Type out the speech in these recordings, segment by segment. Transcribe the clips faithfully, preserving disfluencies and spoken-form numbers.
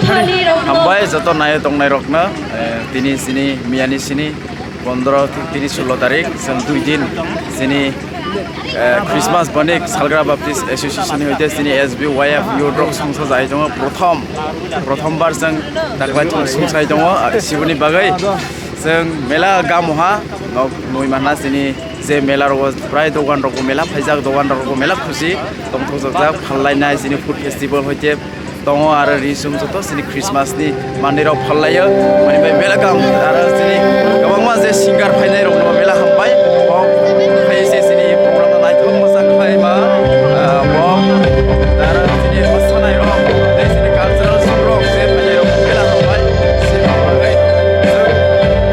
Hambai joto nayo tongnai rokno, eh, tini sini miyani sini pondro thik tini sulo tarik, chwng dui din sini, eh, Christmas Bonik Salgra Baptist Association ni hoite sini S B Y F youth rok songsa jai tongo, prothom, prothom bar chwng taklai chwng songsa tongo, ah, siboni bagwi chwng mela gamo ha nok nui manna sini je mela rogo prai dogan rogo mela phaijak, dogan rogo mela khusi tongthokjak, phallainai sini food festival hoite tongo aro ri sum joto sini Christmas ni manwi rok phallaio, mani bai belakam aro sini kwbangma je singer phainai rok no bela hambai, o phai se sini program no naithok masa khlai ma, ah, bo aro sini mosanai rok tei sini cultural show rok je phainai rok bela hambai, sini bagwi chwng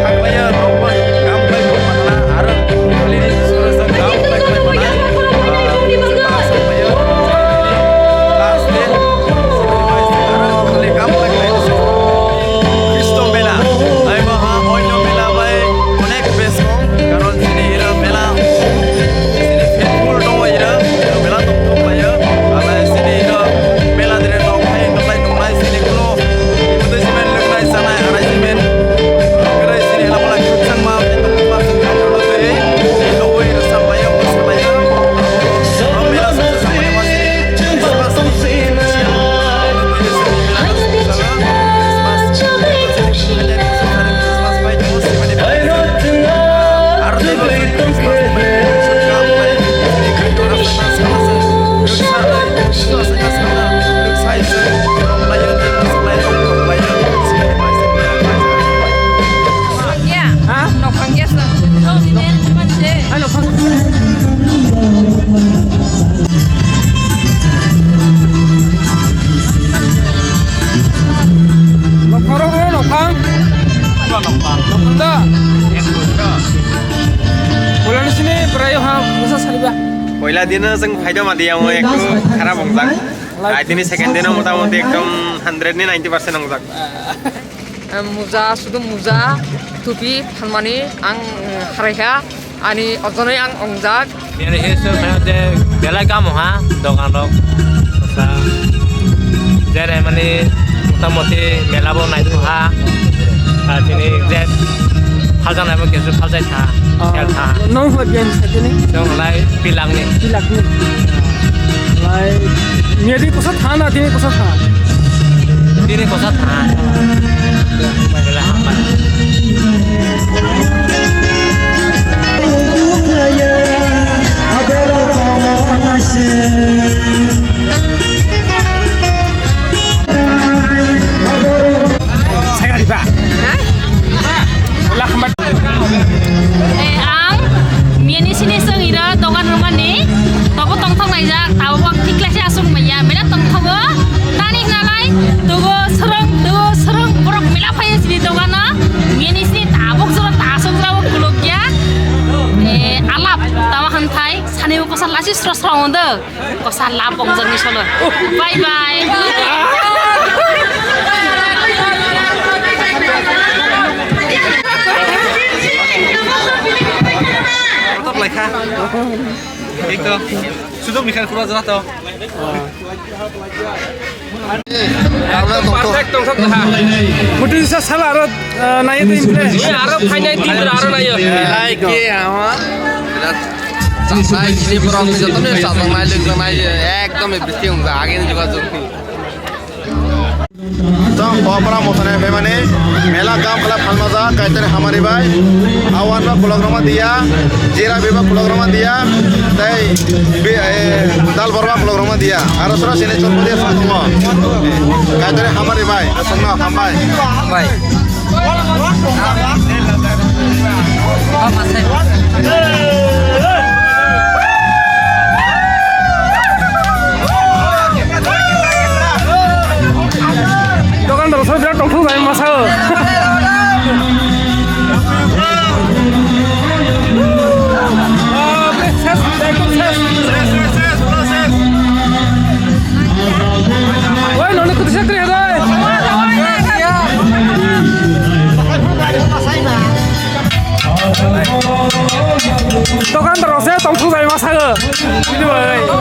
khaklaiya rok bai kam khlai rok manna aro khali ni sura sa kam khlai khlai manai, ah, chwng aswk phaio. Khristo mela, ai maha oino mela bai onek bes kong, karon chini ira mela, chini faithful tongo ira, ira mela tong thok laio, alai chini ira mela dire nok hai nok lai tongnai chini kuno, ibotwi simen lwngnai chanai arai simen, krai chini ila mala khakchangma, tongma, tongma, tongma, tongma, tongma, tongma, tongma, tongma, tongma, tongma, tongma, Ya. Ha? Nokhang ya sa. Ano khang? Nokhang ro, nokhang. Nokhang da. Poila ni sini bwrai ha, musa saliba. Poila dino chwng phaida madi yang ekdom kharap ongjak. Ai dini second dino motamoti ekdom hundred ni ninety percent ongjak. Em, muja, sudu muja, tupi phalmani ang, em, haraiha, ani ojonoi ang ongjak. Biyani history mane je belai gamo ha, dogan rok, sa, jere mani motamoti mela bo naidu ha, ah, tini je phaljaknai bo kesu phaljai tha, ah, khel tha. Nong hoi biyan sa tini? Nong lai pilak ni. Pilak ni. Lai, miyadi kosa tha na, tini kosa tha? Tini kosa tha. Bela hambai. Sagari ba. Wala hambai. Eh, ang miyani sini seng ira dogan rwmani, tobo tongthok laijak, tabok ang thik khlai se aswk manya, mela tongthogo, tani hwnalai, tugo swrwng, tugo swrwng, borok mela phaiya sini dogano, miyani sini tabok jora tasok jora bo kuluk ya, eh, alap, tama hwnthai, sani bo kosa lasi sro sro ondo. Kosa lap ongjak ni solo. Bye bye. Kotor laikha. Ekdom. Sudok ni khan kura jora to. Perfect tongthok ha. Mutu sa sala aro, eh, nai to impress. Aro phainai din aro nayo. Like ke ama. Chasai, chini borok ni joto ni chajaknai, lwkjaknai, ekdom bisti wngkha, agini jogajog. Chwng Hopra mothani phaimani mela gam khala phalmajak, Kaitor hamari bai, awan ba khulok rwma diya, jira biba khulok rwma diya, tei bi-, eh, dal borba khulok rwma diya, aro sora sini chorbo diya song tongo. Kaitor hamari bai, aswkno hambai. Hambai. Dokan rok birat tongthok jai masa o. Oi, noni kutu sakri hai. Dokan rok se tongthok jai masa o. Bini bai. Oh.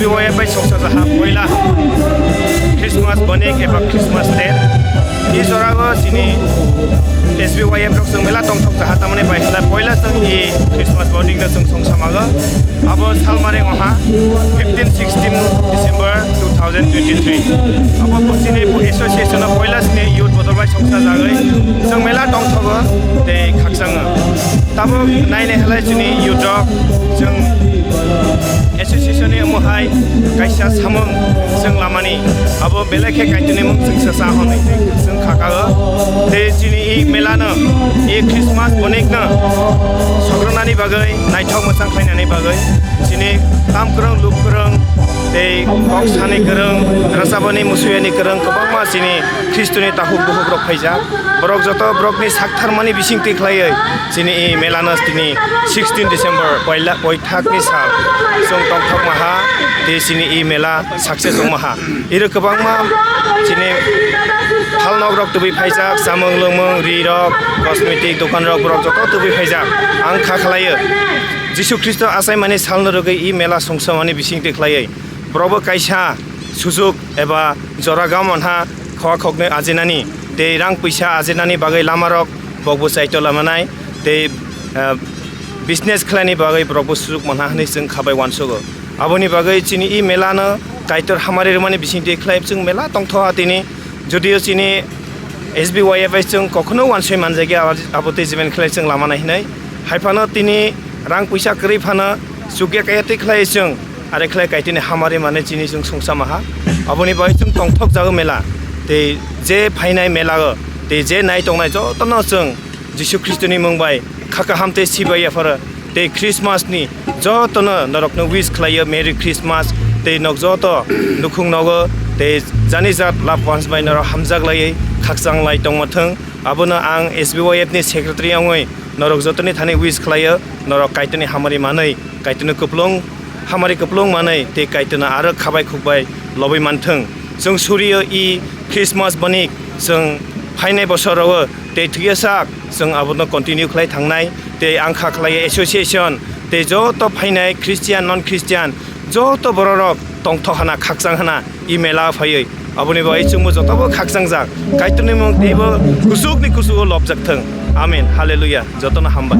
S B Y F bai songsa jaha poila Christmas bonik eba Christmas Day. I jorago chini S B Y F rok chwng mela tongthok jaha, tamani bai khlai poila chwng i Christmas bonik no chwng songsa mago. Abo salmari oha fifteen sixteen December two thousand twenty-three. Abo bo chini bo association o poila chini youth bodol bai songsa jagwi chwng mela tongthogo tei khakchango. Tabuk nainai halai chini youth rok chwng association ni omo hai kaisa samung chwng lamani, abo belai khe Kaitorni mung chwng sa sa hwnwi chwng khakao. Tei chini i mela no, i Christmas bonik no sogrwnani bagwi, naithok mwchang khlainani bagwi chini tam kwrwng, luk kwrwng, tei kok sani kwrwng, rwchapani, musuyani kwrwng kwbangma chini Khristoni takhuk bukhuk rok phaijak. Borok joto borokni saktharmani bisingtwi khlaiwi chini i melano tini sixteen December poila poithakni sal chwng tongthokma ha, tei chini i mela success wngma ha. Iro kwbangma chini phalnokrok tubui phaijak, chamung lwmung, rirok, cosmetic dokanrok borok joto tubui phaijak. Ang kha khlaio, Jisu Khristo achaimani salno rwgwi i mela songsamani bisingtwi khlaiwi borokbo kaisa sujuk eba jora gam manha khwa khoknwi ajinani tei rang puisa ajinani bagwi lamarok bokbo chaito lamanai tei, ah, business khlaini bagwi borokbo sujuk manha hwnwi chwng khabai uansugo. Aboni bagwi chini i melano Kaitor hamari rwmani bisingtwi khlai chwng mela tongthoha tini, judio chini S B Y F I chwng kokhono uansoi manjakya abo tei jemon khlai chwng lama nai hinwi. Haiphano tini rang puisa kwrwi phano chukya kaya twi khlai chwng are khlai Kaitorni hamari mane chini chwng songsa maha. Aboni bagwi chwng tongthok jago mela. Tei je phainai mela o, tei je nai tongnai jotono chwng Jisu Khristoni mung bai kha kaham tei sibai yapharo. Tei Christmas ni jotono norokno wish khlaio, Merry Christmas. Tei nok joto nukhung nogo tei jani jat loved ones bai norok hamjak laiwi khakchang lai tongma thwng. Abono ang S B Y F ni secretary wngwi norok jotoni thani wish khlaio, norok Kaitorni hamari manwi, Kaitorni kwplung hamari kwplung manwi tei Kaitorno aro khabai khukbai lobwi manthwng. Chwng surio i Christmas bonik chwng phainai bosorogo tei thwiyasak chwng abono continue khlai thangnai tei ang kha khlai association tei joto phainai Christian, non Christian joto bororok tongthok hana, khakchang hana i mela phaiwi. Aboni bagwi chwngbo jotobo khakchangjak. Kaitorni mung teibo kuchukni kuchugo lobjak thwng. Amen. Hallelujah. Jotono hambai.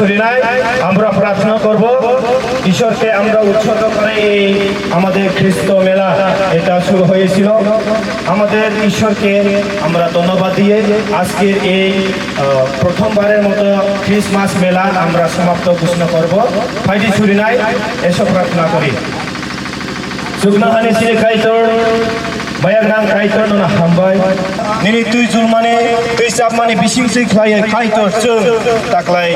ঋণায় আমরা প্রার্থনা করব। ঈশ্বরকে আমরা উৎসর্গ করে এই আমাদের খ্রিস্ট মেলা এটা শুরু হয়েছিল। আমাদের ঈশ্বরকে আমরা ধন্যবাদ দিয়ে আজকের এই, আহ, প্রথমবারের মতো খ্রিসমাস মেলা আমরা সমাপ্ত ঘোষণা করব। ফাইডি সুরিনায় এসব প্রার্থনা করি। Chuknohani chini Kaitor, bayagnang Kaitor nono hambai. Nini twi julmani, twi chapmani bising twi khlaiwi Kaitor chwng taklai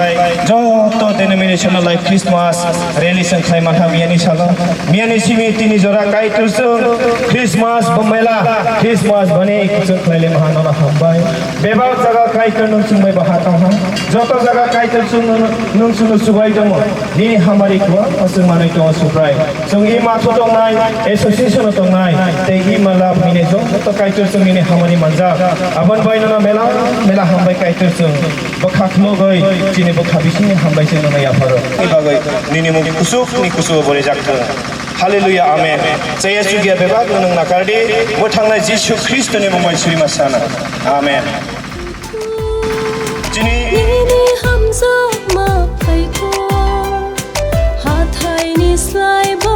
joto denomination no lai Christmas rally chwng khlai mantha miyani salo. Miyani simi tini jora Kaitor chwng Christmas bo mela, Christmas bani chwng khlai le maha nono hambai. Bebak jaga Kaitor nwng chwngbai baha tongha. Joto jaga Kaitor chwng nwng chwngno chubai tongo. Nini hamari kwbangma chwng manwi tongo Subrai. Chwng ima tho tongnai, association o tongnai, tei ima lab hwnwi joto Kaitor chwng nini hamari manjak. Aboni bai nono mela mela hambai Kaitor chwng. Bwkha khulugwi chini bwkha bisingni hambai chwng nono yapharo. Ni bagwi nini mung kusuk ni kusugo borijak thung. Hallelujah, amen. Chaya chugiya bebak nwng nakardi, mwthangnai Jisu Khristoni mungbai surima sana. Amen. Chini Nini hamjakma phaikho, hathaini slai bo